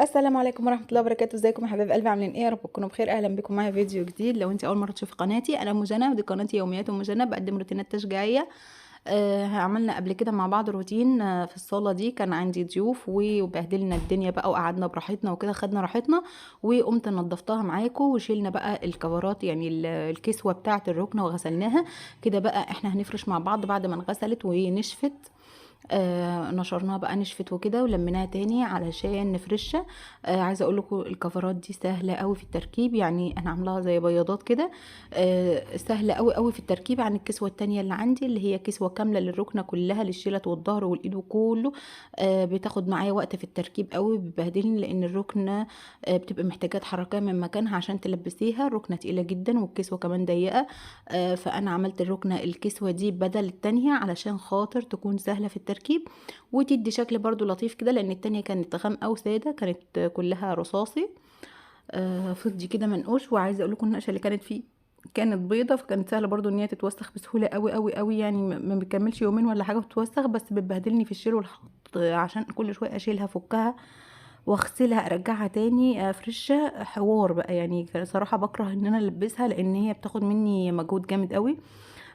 السلام عليكم ورحمة الله وبركاته. ازيكم يا حبايب قلبي؟ عاملين ايه؟ يا رب تكونوا بخير. اهلا بكم معايا فيديو جديد. لو انت اول مرة تشوفي قناتي، انا ام جنى ودي قناتي يوميات ام جنى، بقدم روتينات تشجيعيه. عملنا قبل كده مع بعض روتين في الصاله دي، كان عندي ضيوف وبهدلنا الدنيا بقى وقعدنا براحتنا وكده، خدنا راحتنا وقمت نظفتها معاكم وشيلنا بقى الكفرات، يعني الكسوة بتاعه الركنه وغسلناها كده. بقى احنا هنفرش مع بعض بعد ما انغسلت ونشفت، نشرناها بقى نشفت وكده ولميناها تاني علشان نفرشها. عايزه اقول لكم الكفرات دي سهلة قوي في التركيب، يعني انا عاملاها زي بياضات كده، سهلة قوي قوي في التركيب عن الكسوة التانية اللي عندي، اللي هي كسوه كاملة للركنه كلها، للشيلت والظهر والايد وكله. بتاخد معايا وقت في التركيب قوي، بتبهدلني لان الركنه بتبقى محتاجه تحركها من مكانها عشان تلبسيها، الركنه تقيلة جدا والكسوة كمان ضيقه. فانا عملت الركنه الكسوة دي بدل التانية علشان خاطر تكون سهلة في التركيب وتدي شكل برضو لطيف كده، لان التانية كانت غامقه وساده، كانت كلها رصاصي، فضي كده منقوش. وعايزه اقول لكم النقشه اللي كانت فيه كانت بيضة، فكانت سهلة برضو ان هي تتوسخ بسهولة قوي قوي قوي، يعني ما بتكملش يومين ولا حاجة وتتوسخ، بس بتبهدلني في الشيل والحط عشان كل شوية اشيلها افكها واغسلها ارجعها تاني افرشها، حوار بقى. يعني صراحة بكره ان انا البسها لان هي بتاخد مني مجهود جامد قوي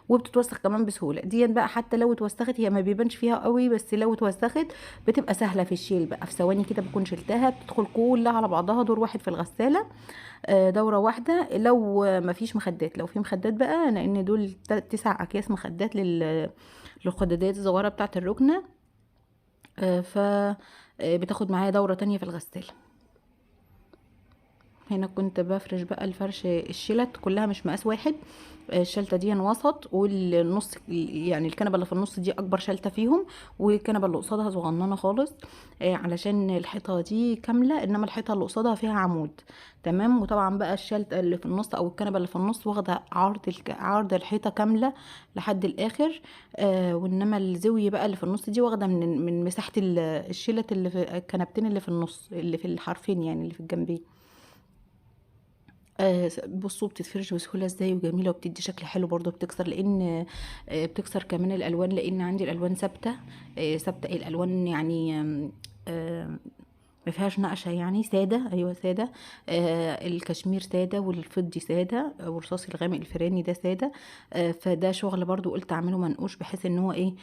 وبتتوسخ كمان بسهولة. دي بقى حتى لو اتوسخت هي ما بيبانش فيها قوي، بس لو اتوسخت بتبقى سهلة في الشيل بقى، في ثواني كده بكون شلتها، بتدخل كلها على بعضها دور واحد في الغسالة، دوره واحدة لو ما فيش مخدات. لو في مخدات بقى، لان دول 9 اكياس مخدات للخدادات الصغيرة بتاعه الركنه، ف بتاخد معايا دوره تانية في الغسالة. هنا كنت بفرش بقى الفرش الشلت كلها مش مقاس واحد، الشلته دي وسط والنص، يعني الكنبة اللي في النص دي اكبر شلته فيهم، والكنبه اللي قصادها صغننه خالص، علشان الحيطة دي كاملة، انما الحيطة اللي قصادها فيها عمود، تمام. وطبعا بقى الشلته اللي في النص او الكنبة اللي في النص واخده عرض الحيطة كاملة لحد الاخر، وانما الزاوية بقى اللي في النص دي واخده من مساحة الشلت اللي في الكنبتين اللي في النص، اللي في الحرفين يعني اللي في الجنبين. بصوا بتتفرش بسهولة ازاي وجميلة، وبتدي شكل حلو برضو، بتكسر لان بتكسر كمان الالوان، لان عندي الالوان ثابتة، ثابتة الالوان يعني، ما فيهاش نقشه، يعني ساده، ايوه ساده، الكشمير ساده والفضي ساده والرصاصي الغامق الفراني ده ساده، فده شغل برضو قلت اعمله منقوش بحيث ان هو ايه،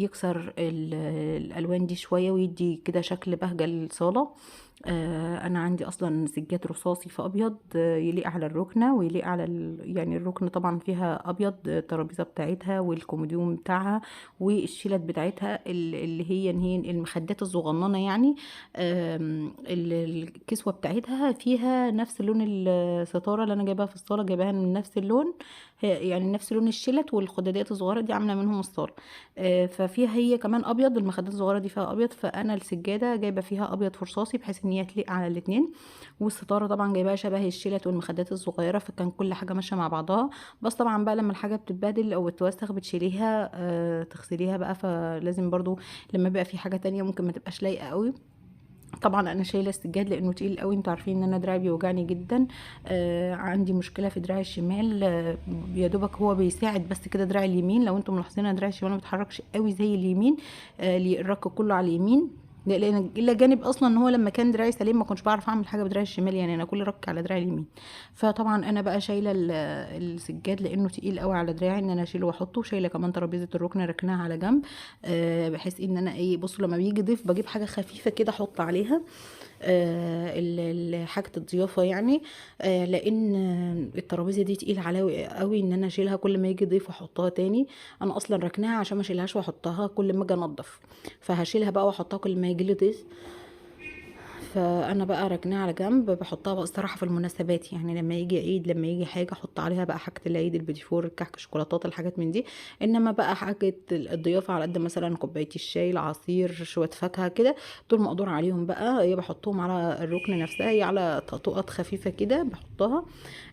يكسر الالوان دي شوية ويدي كده شكل بهجة للصاله. انا عندي اصلا سجاد رصاصي في ابيض، يليق على الركنه ويليق على يعني الركنه طبعا فيها ابيض، الترابيزة بتاعتها والكوموديوم بتاعها والشيلات بتاعتها اللي هي المخدات الصغننه يعني، الكسوة بتاعتها فيها نفس لون الستارة اللي انا جايباها في الصاله، جايباها من نفس اللون، يعني نفس لون الشلت والخداديات الصغيرة دي عامله منهم الصاله، ففيها هي كمان ابيض، المخدات الصغيرة دي فيها ابيض، فانا السجادة جايبه فيها ابيض فرصاصي بحيث ان هي تليق على الاتنين، والستاره طبعا جايباها شبه الشلت والمخدات الصغيرة، فكان كل حاجة ماشية مع بعضها. بس طبعا بقى لما الحاجة بتتبهدل او بتتوسخ بتشيليها، تغسليها بقى، فلازم برضو لما بيبقى في حاجة تانية ممكن ما تبقاش لايقة قوي. طبعا انا شايله السجاد لانه تقيل قوي، انتوا عارفين ان انا دراعي بيوجعني جدا، عندي مشكلة في دراعي الشمال، يا دوبك هو بيساعد بس كده دراعي اليمين. لو انتوا ملاحظين انا دراعي الشمال ما بيتحركش قوي زي اليمين، الرك كله على اليمين، لان الا جانب اصلا ان هو لما كان دراعي سليم ما كنتش بعرف اعمل حاجة بدراعي الشمال، يعني انا كل رك على دراعي اليمين. فطبعا انا بقى شايله السجاد لانه تقيل قوي على دراعي ان انا اشيله واحطه، شايله كمان ترابيزة الركنه ركناها على جنب، بحيث ان انا ايه، بصوا لما بيجي ضيف بجيب حاجة خفيفة كده احط عليها، حاجة الضيافة يعني، لان الترابيزة دي تقيل عليا قوي ان انا اشيلها كل ما يجي ضيف واحطها تاني. انا اصلا ركناها عشان ما اشيلهاش واحطها كل ما اجي انضف، فهشيلها بقى واحطها كل ما يجي لي ضيف، فانا بقى ركناها على جنب، بحطها بقى الصراحة في المناسبات، يعني لما يجي عيد، لما يجي حاجة احط عليها بقى حاجة العيد، البيتيفور، الكحك، الشوكولاتات، الحاجات من دي. انما بقى حاجة الضيافة على قد مثلا كوباية الشاي، العصير، شوية فاكهة كده، دول مقدور عليهم بقى، يا بحطهم على الركن نفسها يا على طقطقات خفيفة كده بحطها،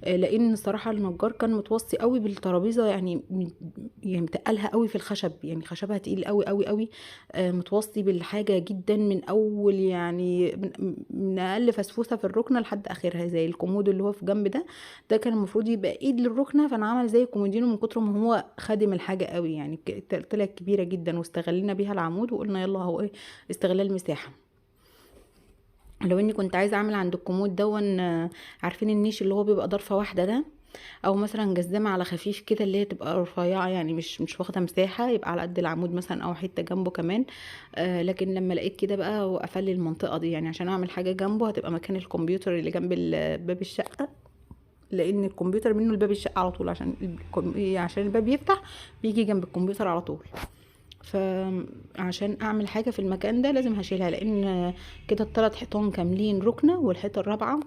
لان الصراحة النجار كان متوصي قوي بالترابيزه، يعني متقلها قوي في الخشب، يعني خشبها تقيل قوي قوي قوي، متوصي بالحاجة جدا من اول، يعني من اقل فسفوسه في الركنه لحد اخرها، زي الكومود اللي هو في جنب ده، ده كان المفروض يبقى ايد للركنه، فانا عمل زي الكومودينو من كتر ما هو خادم الحاجة قوي، يعني طلعت كبيرة جدا، واستغلينا بيها العمود وقلنا يلا هو ايه استغلال مساحة. لو اني كنت عايزه اعمل عند الكومود دون، عارفين النيش اللي هو بيبقى ضرفه واحدة ده، او مثلا جزامه على خفيف كده اللي هي تبقى رفيعة يعني مش واخده مساحة، يبقى على قد العمود مثلا او حتة جنبه كمان. لكن لما لقيت كده بقى وقفل لي المنطقة دي، يعني عشان اعمل حاجة جنبه هتبقى مكان الكمبيوتر اللي جنب باب الشقة، لان الكمبيوتر منه لباب الشقة على طول، عشان الباب يفتح بيجي جنب الكمبيوتر على طول. فعشان اعمل حاجة في المكان ده لازم هشيلها، لان كده الثلاث حيطان كاملين ركنه، والحيطه الرابعة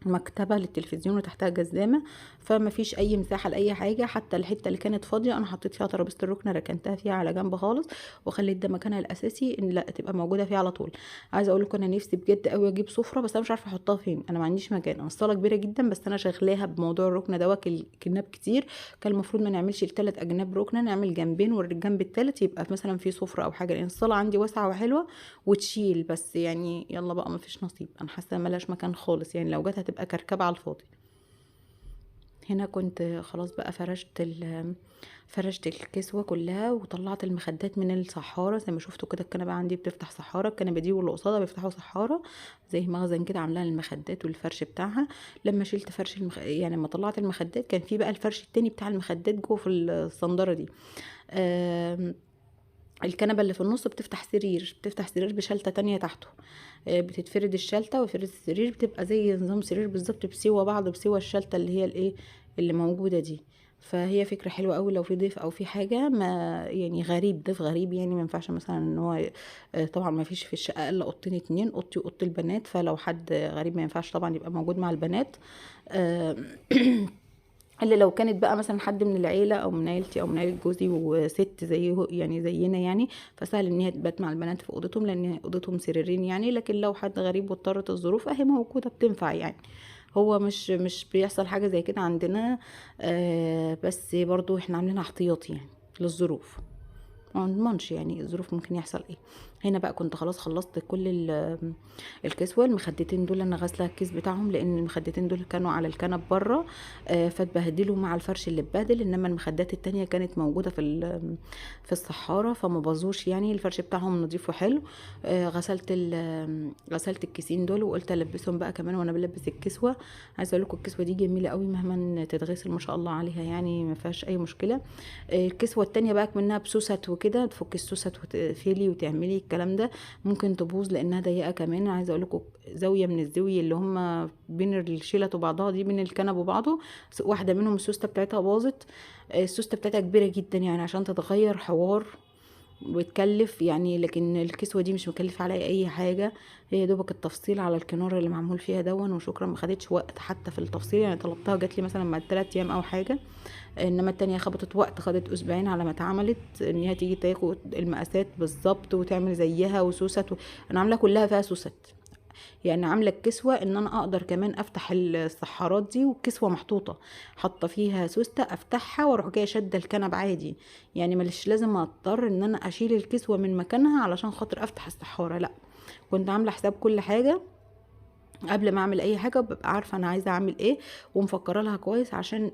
مكتبه للتلفزيون وتحتها جزامه، فما فيش اي مساحة لاي حاجة. حتى الحتة اللي كانت فاضية انا حطيت فيها ترابيزة الركنه، ركنتها فيها على جنب خالص، وخليت ده مكانها الاساسي ان لا تبقى موجودة فيه على طول. عايزه اقول لكم انا نفسي بجد قوي اجيب سفره، بس انا مش عارفه احطها فين، انا ما عنديش مكان. انا الصاله كبيرة جدا، بس انا شغلاها بموضوع الركنه ده كناب كتير. كان المفروض ما نعملش الثلاث اجناب ركنه، نعمل جنبين والجنب الثالث يبقى مثلا فيه سفره او حاجة، لان الصاله عندي واسعة وحلوه وتشيل، بس يعني يلا بقى ما فيش نصيب. انا حاسه ملهاش مكان خالص، يعني لو جت هتبقى كركبه على الفاضي. هنا كنت خلاص بقى فرشت الكسوة كلها، وطلعت المخدات من الصحاره زي ما شفتوا كده. الكنبة عندي بتفتح صحاره، الكنبة دي واللي قصادها بيفتحوا صحاره زي مخزن كده عاملاها للمخدات والفرش بتاعها. لما شلت فرش يعني لما طلعت المخدات كان في بقى الفرش التاني بتاع المخدات جوه في الصندره دي. الكنبة اللي في النص بتفتح سرير، بتفتح سرير بشلته تانية تحته، بتتفرد الشلته وفرد السرير، بتبقى زي نظام سرير بالظبط، بسوى بعض، بسوى الشلته اللي هي الايه اللي موجودة دي. فهي فكرة حلوة قوي لو في ضيف او في حاجة ما يعني غريب، ضيف غريب يعني ما ينفعش مثلا ان هو طبعا ما فيش في الشقة الا اوضتين اتنين، اوضتي واوضه البنات، فلو حد غريب ما ينفعش طبعا يبقى موجود مع البنات. الا لو كانت بقى مثلا حد من العيلة او من عيلتي او من عيله جوزي وست زيه يعني زينا يعني، فسهل ان هي تبات مع البنات في اوضتهم لان اوضتهم سريرين يعني. لكن لو حد غريب واضطرت الظروف اهي موجودة بتنفع يعني. هو مش بيحصل حاجة زي كده عندنا، بس برضو احنا عاملينها احتياطي يعني للظروف، ما نضمنش يعني الظروف ممكن يحصل ايه. هنا بقى كنت خلاص خلصت كل الكسوة. المخدتين دول انا غاسله الكيس بتاعهم لان المخدتين دول كانوا على الكنب بره، فاتبهدلوا مع الفرش اللي اتبهدل، انما المخدات التانية كانت موجودة في الصحاره فما باظوش يعني، الفرش بتاعهم نظيف وحلو. غسلت الكيسين دول وقلت البسهم بقى كمان وانا بلبس الكسوة. عايزه اقول لكم الكسوة دي جميلة قوي مهما تتغسل ما شاء الله عليها يعني، ما فيهاش اي مشكلة. الكسوة التانية بقى منها بسوست وكده، تفك السوست وتقفلي وتعملي الكلام ده، ممكن تبوظ لانها ضيقه كمان. عايزه اقول لكم زاوية من الزاوية اللي هم بين الشيلت وبعضها دي، بين الكنب وبعضه، واحدة منهم السوسته بتاعتها باظت. السوسته بتاعتها كبيرة جدا يعني عشان تتغير حوار وتكلف يعني، لكن الكسوة دي مش مكلفة عليا اي حاجة، هي دوبك التفصيل على الكنار اللي معمول فيها دون وشكرا، ما خدتش وقت حتى في التفصيل يعني، طلبتها جات لي مثلا بعد 3 ايام او حاجة، انما التانية خبطت وقت، خدت اسبوعين على ما اتعملت، ان هي تيجي تاخد المقاسات بالظبط وتعمل زيها وسوست انا عامله كلها فيها سوست يعني، عامله الكسوة ان انا اقدر كمان افتح الصحارات دي والكسوة محطوطة حاطه فيها سوسته، افتحها واروح جاية شاده الكنب عادي يعني، مش لازم اضطر ان انا اشيل الكسوة من مكانها علشان خاطر افتح الصحاره، لا كنت عامله حساب كل حاجة قبل ما اعمل اي حاجة، ببقى عارفه انا عايزه اعمل ايه ومفكره لها كويس عشان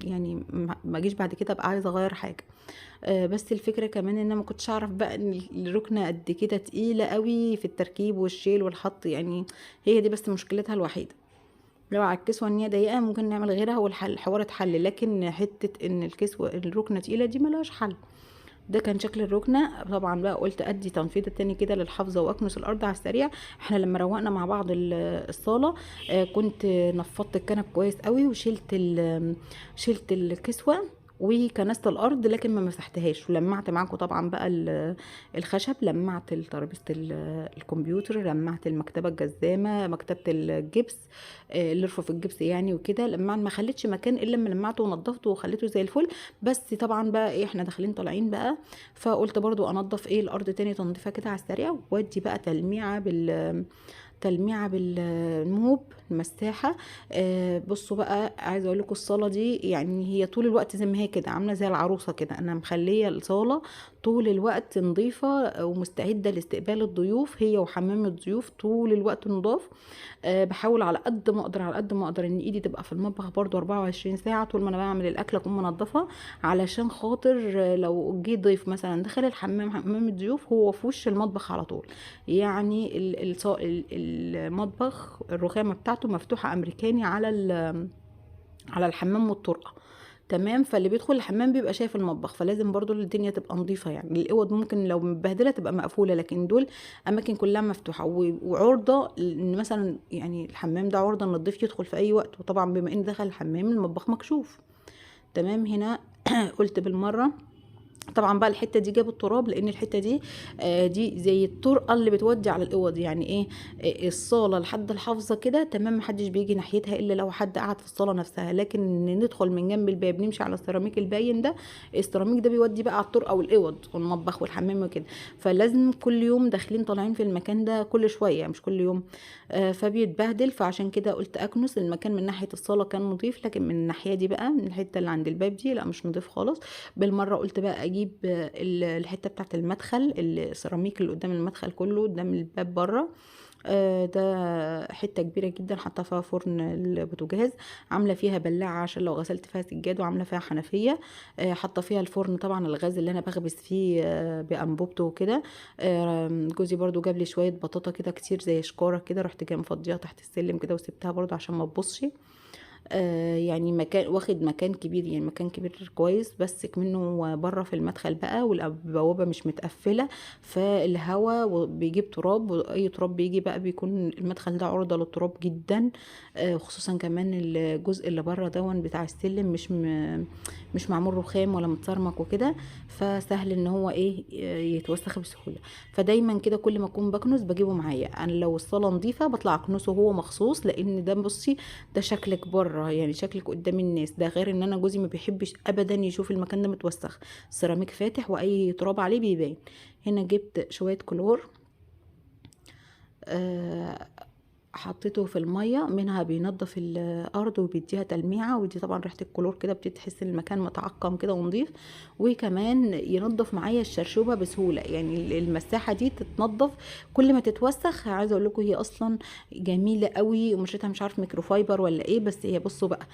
يعني ما اجيش بعد كده ابقى عايزه اغير حاجة. بس الفكرة كمان ان انا ما كنتش اعرف بقى ان الركنه قد كده تقيلة قوي في التركيب والشيل والحط يعني، هي دي بس مشكلتها الوحيدة. لو على الكسوة ان هي ضيقه ممكن نعمل غيرها والحل الحوار اتحل، لكن حتة ان الكسوة الركنه تقيلة دي ملهاش حل. ده كان شكل الركنه. طبعا بقى قلت ادي تنفيذ تاني كده للحافظه واكنس الارض على السريع. احنا لما روقنا مع بعض الصاله، كنت نفضت الكنب كويس قوي وشلت شلت الكسوة وكنست الارض، لكن ما مسحتهاش، ولمعت معاكم طبعا بقى الخشب، لمعت ترابيزة الكمبيوتر، لمعت المكتبة الجزامه، مكتبه الجبس، الرفوف الجبس يعني وكده، لمعت ما خليتش مكان الا لما لمعته ونضفته وخليته زي الفل. بس طبعا بقى ايه، احنا داخلين طالعين بقى، فقلت برضو انضف ايه الارض تاني تنظيفها كده على السريع، وادي بقى تلميعه بالموب المساحة. بصوا بقى عايزه اقول لكم الصاله دي يعني هي طول الوقت زي ما هي كده، عامله زي العروسة كده، انا مخليه الصاله طول الوقت نظيفة ومستعده لاستقبال الضيوف، هي وحمام الضيوف طول الوقت نضاف. بحاول على قد ما اقدر، على قد ما اقدر ان ايدي تبقى في المطبخ برضو 24 ساعة، طول ما انا بعمل الاكل اكون منظفه، علشان خاطر لو جه ضيف مثلا دخل الحمام، حمام الضيوف هو في وش المطبخ على طول، يعني المطبخ الرخامه بتاعته مفتوحة امريكاني على الحمام والطرقه، تمام. فاللي بيدخل الحمام بيبقى شايف المطبخ، فلازم برضو الدنيا تبقى نظيفة. يعني الاوض ممكن لو متبهدله تبقى مقفولة، لكن دول اماكن كلها مفتوحة وعرضه ان مثلا يعني الحمام ده عرضه ان الضيف يدخل في اي وقت، وطبعا بما ان دخل الحمام المطبخ مكشوف، تمام. هنا قلت بالمرة طبعا بقى الحتة دي جابت تراب، لان الحتة دي دي زي الطرقه اللي بتودي على الاوض، يعني ايه، الصاله لحد الحافظة كده، تمام، محدش بيجي ناحيتها الا لو حد قعد في الصاله نفسها، لكن ندخل من جنب الباب نمشي على السيراميك الباين ده، السيراميك ده بيودي بقى على الطرقه والاوض والمطبخ والحمام وكده، فلازم كل يوم داخلين طالعين في المكان ده كل شوية، مش كل يوم، فبيتبهدل. فعشان كده قلت اكنس المكان من ناحية الصاله كان نظيف، لكن من الناحية دي بقى، من الحتة اللي عند الباب دي لا مش نظيف خالص. بالمرة قلت بقى اجيب الحتة بتاعت المدخل، السيراميك اللي قدام المدخل كله قدام الباب بره، ده حتة كبيرة جدا حاطه فيها فرن البوتاجاز، عامله فيها بلاعه عشان لو غسلت فيها سجاد، وعامله فيها حنفية، حاطه فيها الفرن طبعا الغاز اللي انا بخبز فيه، بانبوبته وكده. جوزي برضو جاب لي شوية بطاطا كده كتير زي شكاره كده، رحت جاية مفضيها تحت السلم كده وسبتها برضو عشان ما تبصش. يعني مكان واخد مكان كبير، يعني مكان كبير كويس، بس منه بره في المدخل بقى، والبوابه مش متقفله، فالهواء بيجيب تراب، واي تراب بيجي بقى بيكون المدخل ده عرضه للتراب جدا، خصوصا كمان الجزء اللي بره دون بتاع السلم مش معمول رخام ولا متسرمك وكده، فسهل ان هو يتوسخ بسهولة. فدايما كده كل ما اكون بكنس بجيبه معايا، انا لو الصاله نظيفة بطلع اكنسه هو مخصوص، لان ده بصي ده شكلك بره، يعني شكلك قدام الناس، ده غير ان انا جوزي ما بيحبش ابدا يشوف المكان ده متوسخ، السيراميك فاتح واي تراب عليه بيبان. هنا جبت شوية كلور، حطيته في المية، منها بينظف الارض وبيديها تلميعه، ودي طبعا ريحه الكلور كده بتحس ان المكان متعقم كده ونظيف، وكمان ينظف معايا الشرشوبه بسهولة، يعني المساحة دي تتنظف كل ما تتوسخ. عايزه اقول لكم هي اصلا جميلة قوي، ومشيتها مش عارف ميكروفايبر ولا ايه، بس هي بصوا بقى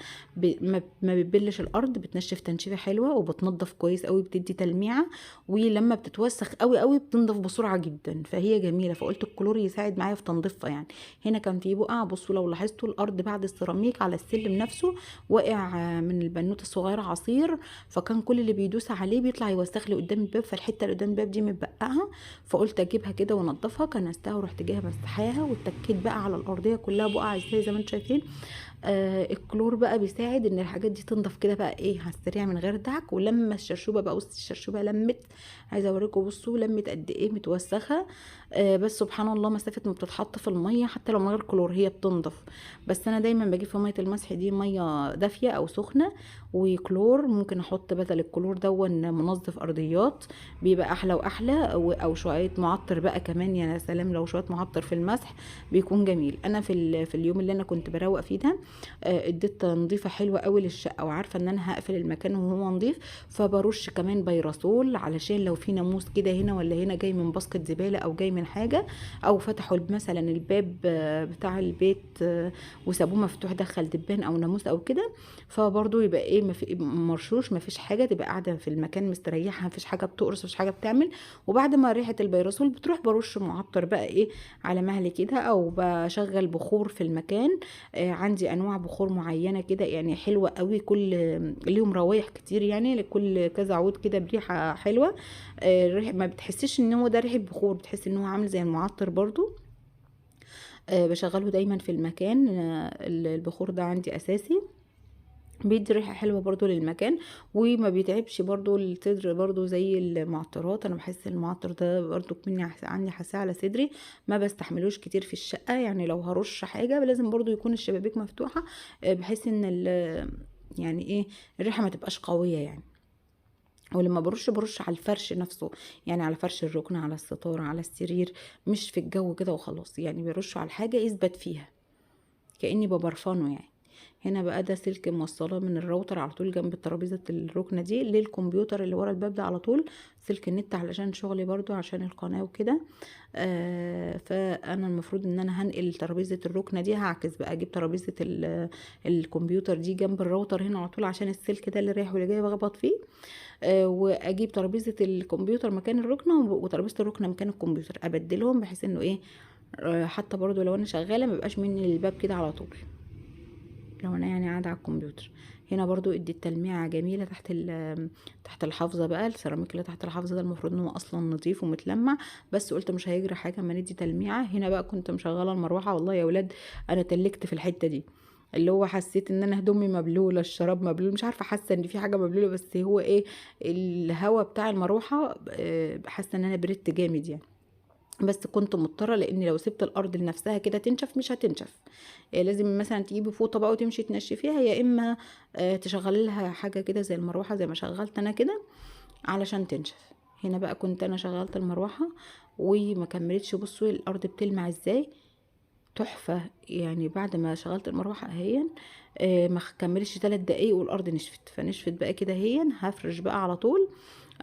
ما بتبلش الارض، بتنشف تنشيفه حلوة وبتنظف كويس قوي، بتدي تلميعه، ولما بتتوسخ قوي قوي بتنظف بسرعة جدا، فهي جميلة. فقلت الكلور يساعد معايا في تنظيفها. يعني هنا كان في بقع، بصوا لو لاحظتوا الارض بعد السيراميك على السلم نفسه واقع من البنوته الصغيرة عصير، فكان كل اللي بيدوس عليه بيطلع يوسخ لي قدام الباب، فالحته اللي قدام الباب دي متبقعه، فقلت اجيبها كده وانضفها. كنستها ورحت جاية مسحاها، واتكيت بقى على الارضية كلها بقع ازاي زي ما انتم شايفين. الكلور بقى بيساعد ان الحاجات دي تنضف كده بقى ايه على السريع من غير دعك. ولما الشرشوبه بقى، بصي الشرشوبه لمت، عايزه اوريكم بصوا لمت قد ايه متوسخه، بس سبحان الله مسافة ما بتتحط في المية حتى لو من غير كلور هي بتنضف. بس انا دايما بجيب في مية المسح دي مية دافيه او سخنة وكلور، ممكن احط بدل الكلور دون منظف ارضيات بيبقى احلى واحلى، او شوية معطر بقى كمان، يا سلام لو شوية معطر في المسح بيكون جميل. انا في اليوم اللي انا كنت بروق فيه ده، اديت تنظيفه حلوة قوي للشقه، وعارفه ان انا هقفل المكان وهو نظيف، فبرش كمان بيرسول علشان لو في ناموس كده هنا ولا هنا جاي من باسكت زبالة او جاي من حاجة، او فتحوا مثلا الباب بتاع البيت وسابوه مفتوح دخل دبان او ناموس او كده، فبرضو يبقى ايه ما في مرشوش، ما فيش حاجة، تبقى قاعدة في المكان مستريحه، ما فيش حاجة بتقرص، ما فيش حاجة بتعمل. وبعد ما ريحه البيرسول بتروح برش معطر بقى ايه على مهلي كده، او بشغل بخور في المكان. عندي انواع بخور معينة كده يعني حلوة قوي، كل ليهم روايح كتير، يعني لكل كذا عود كده بريحه حلوة، ريحه ما بتحسيش ان هو ده ريحه بخور، بتحس ان هو عامل زي المعطر برضو. بشغله دايما في المكان، البخور ده عندي اساسي، بيدي ريحه حلوة برضو للمكان، وما بيتعبش برضو الصدر برضو زي المعطرات. انا بحس المعطر ده برضو مني عندي حساسية على صدري، ما بستحملوش كتير في الشقة، يعني لو هرش حاجة لازم برضو يكون الشبابيك مفتوحة، بحيث ان يعني ايه الريحة ما تبقاش قوية يعني. ولما برش برش على الفرش نفسه، يعني على فرش الركن، على الستارة، على السرير، مش في الجو كده وخلاص، يعني برشه على الحاجة يثبت فيها كاني ببرفانه يعني. هنا بقى ده سلك موصله من الراوتر على طول جنب الترابيزة الركنه دي للكمبيوتر اللي ورا الباب ده على طول، سلك النت علشان شغلي برضو عشان القناة وكده. فانا المفروض ان انا هنقل ترابيزة الركنه دي، هعكس بقى اجيب ترابيزة الكمبيوتر دي جنب الراوتر هنا على طول عشان السلك ده اللي رايح واللي جاي بخبط فيه. واجيب ترابيزة الكمبيوتر مكان الركنه وترابيزه الركنه مكان الكمبيوتر، ابدلهم بحيث انه ايه، حتى برضو لو انا شغالة ما يبقاش مني الباب كده على طول لو انا يعني قاعدة على الكمبيوتر. هنا برضو اديت تلميعه جميلة تحت الحافظة بقى، السيراميك اللي تحت الحافظة ده المفروض ان هو اصلا نظيف ومتلمع، بس قلت مش هيجري حاجة اما ندي تلميعه. هنا بقى كنت مشغله المروحة، والله يا ولاد انا تلكت في الحتة دي، اللي هو حسيت ان انا هدومي مبلوله، الشراب مبلول، مش عارفه حاسه ان في حاجة مبلوله، بس هو ايه الهواء بتاع المروحة، حاسه ان انا بردت جامد يعني. بس كنت مضطرة لان لو سبت الارض لنفسها كده تنشف مش هتنشف، لازم مثلا تجيبي فوطه بقى وتمشي تنشفيها، يا اما تشغلي لها حاجة كده زي المروحة زي ما شغلت انا كده علشان تنشف. هنا بقى كنت انا شغلت المروحة وما كملتش، بصوا الارض بتلمع ازاي، تحفة يعني. بعد ما شغلت المروحة اهيا، ما كملتش 3 دقايق والارض نشفت، فنشفت بقى كده اهيا. هفرش بقى على طول.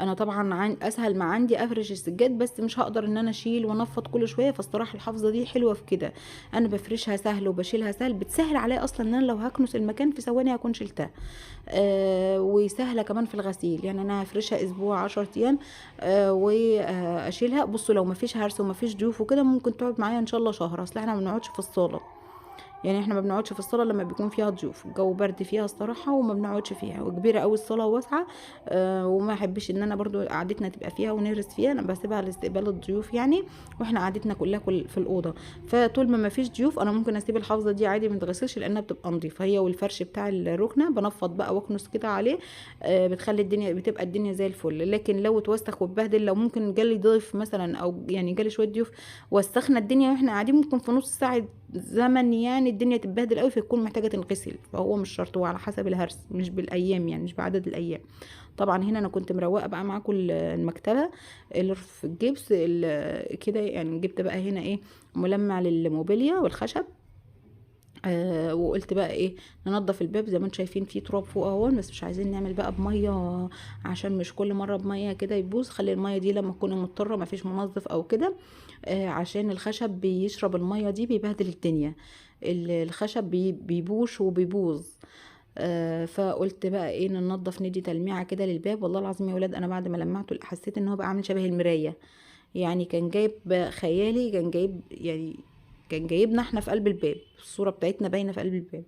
انا طبعا اسهل ما عندي افرش السجاد، بس مش هقدر ان انا اشيل وانفض كل شوية، فالصراحه الحافظة دي حلوة في كده، انا بفرشها سهل وبشيلها سهل، بتسهل عليا اصلا ان انا لو هكنس المكان في ثواني هكون شلتها. وسهلة كمان في الغسيل، يعني انا هفرشها اسبوع 10 ايام واشيلها. بصوا لو ما فيش هرس وما فيش ضيوف وكده ممكن تقعد معايا ان شاء الله شهر، اصل احنا ما بنقعدش في الصاله، يعني احنا ما بنقعدش في الصاله لما بيكون فيها ضيوف، الجو برد فيها الصراحة وما بنقعدش فيها، وكبيره قوي الصاله واسعة، وما احبش ان انا برضو قعدتنا تبقى فيها ونهرس فيها، انا بسيبها لاستقبال الضيوف يعني، واحنا قعدتنا كلها في الاوضة. فطول ما فيش ضيوف انا ممكن اسيب الحافظة دي عادي ما تغسلش لانها بتبقى نظيفة، هي والفرش بتاع الركنه بنفض بقى واكنس كده عليه، بتخلي الدنيا بتبقى الدنيا زي الفل. لكن لو اتوسخ واتبهدل، لو ممكن جالي ضيف مثلا او يعني جالي شوية ضيوف وسخنا الدنيا واحنا قاعدين، ممكن في نص ساعة زمن يعني الدنيا تتبهدل قوي، فيكون محتاجه تنغسل. فهو مش شرط، هو على حسب الهرس، مش بالايام يعني، مش بعدد الايام. طبعا هنا انا كنت مروقه بقى معاكم المكتبة اللي في الجبس كده يعني، جبت بقى هنا ايه ملمع للموبيليا والخشب، وقلت بقى ايه ننضف الباب. زي ما انتم شايفين فيه تراب فوق اهو، بس مش عايزين نعمل بقى بميه عشان مش كل مرة بميه كده يبوظ، خلي المية دي لما تكوني مضطرة ما فيش منظف او كده، عشان الخشب بيشرب المية دي بيبهدل الدنيا، الخشب بيبوش وبيبوظ. فقلت بقى ايه ننضف ندي تلميعه كده للباب. والله العظيم يا ولاد انا بعد ما لمعته حسيت ان هو بقى عامل شبه المراية، يعني كان جايب خيالي، كان جايب يعني كان جايبنا احنا في قلب الباب، الصورة بتاعتنا باينة في قلب الباب.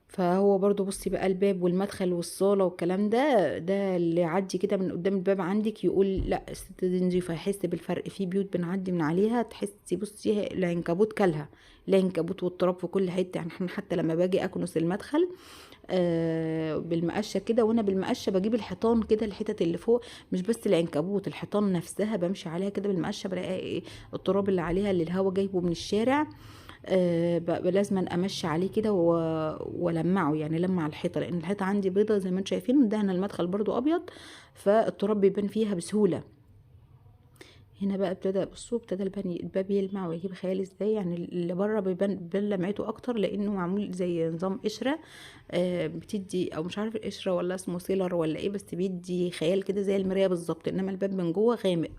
فهو برضو بصي بقى الباب والمدخل والصالة والكلام ده، ده اللي يعدي كده من قدام الباب عندك يقول لا الست دي نظيفة، يحس بالفرق. في بيوت بنعدي من عليها تحسي بصي العنكبوت كلها، العنكبوت والتراب في كل حتة. يعني احنا حتى لما باجي اكنس المدخل بالمقشة كده، وانا بالمقشة بجيب الحيطان كده، الحتت اللي فوق مش بس العنكبوت، الحيطان نفسها بمشي عليها كده بالمقشة، بلاقي ايه التراب اللي عليها اللي الهوا جايبه من الشارع، لازم امشي عليه كده والمعه، يعني لمع الحيطة، لان الحيطة عندي بيضة زي ما انتم شايفين، دهن المدخل برضو ابيض، فالتراب بيبان فيها بسهولة. هنا بقى ابتدى بصوا ابتدى الباب يلمع ويجيب خيال ازاي، يعني اللي بره بيبان لمعته اكتر لانه معمول زي نظام قشرة، بتدي او مش عارف القشرة ولا اسمه sealer ولا ايه، بس بيدي خيال كده زي المراية بالظبط، انما الباب من جوه غامق،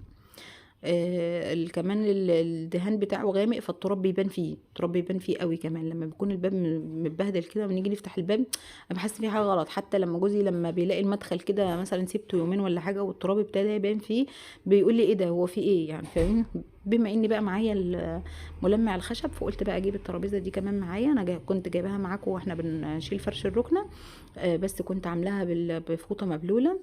كمان الدهان بتاعه غامق، فالتراب بيبان فيه، التراب بيبان فيه قوي. كمان لما بيكون الباب متبهدل كده ونيجي نفتح الباب انا بحس فيه حاجة غلط. حتى لما جوزي لما بيلاقي المدخل كده مثلا سيبته يومين ولا حاجة والتراب ابتدى يبان فيه، بيقول لي ايه ده، هو في ايه يعني، فاهمين؟ بما اني بقى معايا ملمع الخشب، فقلت بقى اجيب الترابيزة دي كمان معايا. انا كنت جايباها معاكم واحنا بنشيل فرش الركنه، بس كنت عاملاها بفوطه مبلوله،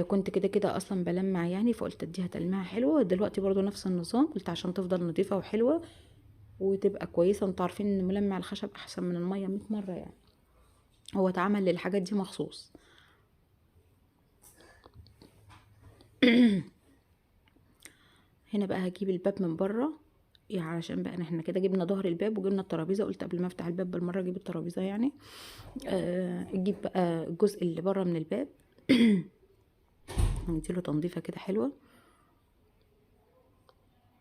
كنت كده كده اصلا بلمع يعني، فقلت اديها تلميعه حلوة. دلوقتي برضو نفس النظام، قلت عشان تفضل نظيفة وحلوه وتبقى كويسة. انتوا عارفين ان ملمع الخشب احسن من المية 100 مرة، يعني هو اتعمل للحاجات دي مخصوص. هنا بقى هجيب الباب من بره، يعني علشان بقى احنا كده جبنا ظهر الباب وجبنا الترابيزة، قلت قبل ما افتح الباب بالمرة اجيب الترابيزة يعني. اجيب بقى الجزء اللي بره من الباب نديله تنظيفه كده حلوة.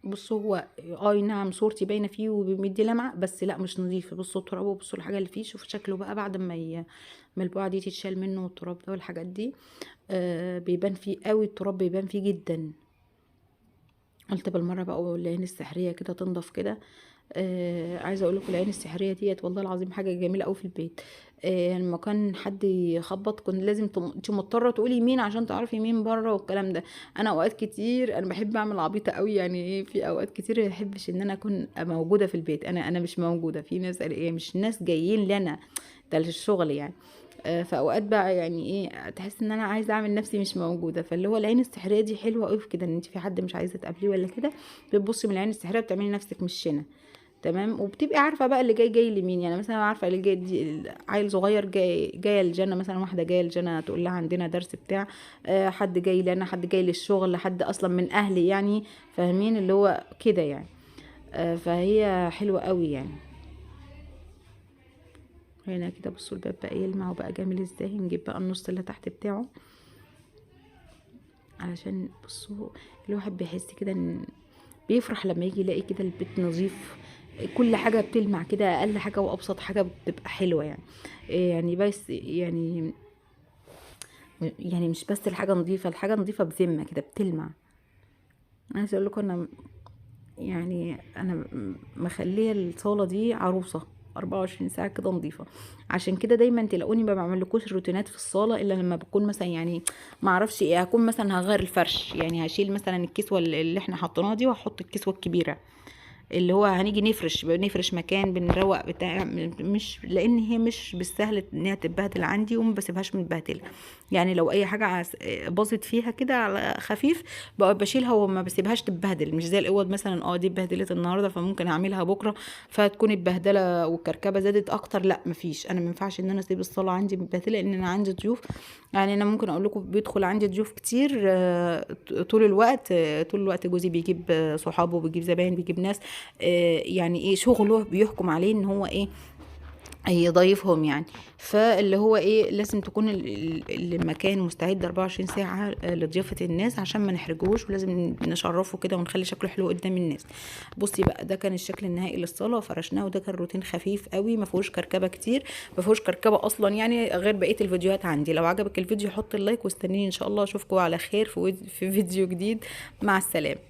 بصوا هو اي نعم صورتي باينة فيه وبيدي لمعة، بس لا مش نظيف. بصوا التراب وبصوا الحاجة اللي فيه، شوفوا شكله بقى بعد ما البقعة دي تتشال منه والتراب ده والحاجات دي، بيبان فيه قوي التراب، بيبان فيه جدا. قلت بالمرة بقى والعين السحريه كده تنضف كده. عايزه اقول لكم العين السحريه ديت والله العظيم حاجة جميلة قوي في البيت. لما كان حد يخبط كنت لازم انت مضطرة تقولي مين عشان تعرفي مين بره والكلام ده. انا اوقات كتير انا بحب اعمل عبيطه قوي، يعني ايه، في اوقات كتير ما بحبش ان انا اكون موجودة في البيت، انا مش موجودة، في ناس ايه مش ناس جايين لنا ده للشغل يعني. فاوقات بقى يعني ايه تحس ان انا عايزه اعمل نفسي مش موجودة، فاللي هو العين السحريه دي حلوة قوي في كده، ان انت في حد مش عايزه تقابليه ولا كده، بتبصي من العين السحريه بتعملي نفسك مش شنه، تمام. وبتبقي عارفه بقى اللي جاي جاي لمين، يعني مثلا عارفه اللي جاي دي عيل صغير جاي الجنة مثلا، واحدة جاية الجنة تقول لها عندنا درس بتاع، حد جاي لنا، حد جاي للشغل، حد اصلا من اهلي يعني، فاهمين اللي هو كده يعني. فهي حلوة قوي يعني. هنا كده بصوا الباب بقى يلمع وبقى جميل ازاي. نجيب بقى النص اللي تحت بتاعه، علشان بصوا الواحد بيحس كده ان بيفرح لما يجي يلاقي كده البيت نظيف، كل حاجة بتلمع كده، اقل حاجة وابسط حاجة بتبقى حلوة يعني. يعني بس يعني مش بس الحاجة نظيفة، الحاجة نظيفة بذمه كده بتلمع. انا عايزه اقول لكم انا يعني انا مخليه الصاله دي عروسه 24 ساعة كده نظيفة، عشان كده دايما تلاقوني ما بعملكوش روتينات في الصاله الا لما بكون مثلا يعني ما اعرفش ايه، هكون مثلا هغير الفرش، يعني هشيل مثلا الكسوة اللي احنا حطيناها دي وهحط الكسوة الكبيرة، اللي هو هنيجي نفرش مكان بنروق بتاع، مش لان هي مش بالسهل انها تتبهدل عندي، وما بسيبهاش متبهدله يعني. لو اي حاجة باظت فيها كده على خفيف بقى بشيلها وما بسيبهاش تتبهدل، مش زي الاوض مثلا دي اتبهدلت النهارده فممكن اعملها بكره فتكون البهدله والكركبه زادت اكتر. لا مفيش، انا ما ينفعش ان انا اسيب الصاله عندي متبهدله، لان انا عندي ضيوف. يعني انا ممكن اقول لكم بيدخل عندي ضيوف كتير طول الوقت، طول الوقت جوزي بيجيب صحابه، بيجيب زباين، بيجيب ناس، يعني ايه شغله بيحكم عليه ان هو ايه يضيفهم يعني. فاللي هو ايه لازم تكون المكان مستعد 24 ساعة لضيافة الناس عشان ما نحرجوش، ولازم نشرفه كده ونخلي شكله حلو قدام الناس. بصي بقى ده كان الشكل النهائي للصالة وفرشناه، وده كان روتين خفيف قوي ما فيهوش كركبة كتير، ما فيهوش كركبة اصلا يعني غير بقية الفيديوهات عندي. لو عجبك الفيديو حط ال like واستنيني ان شاء الله، اشوفكم على خير في فيديو جديد. مع السلامة.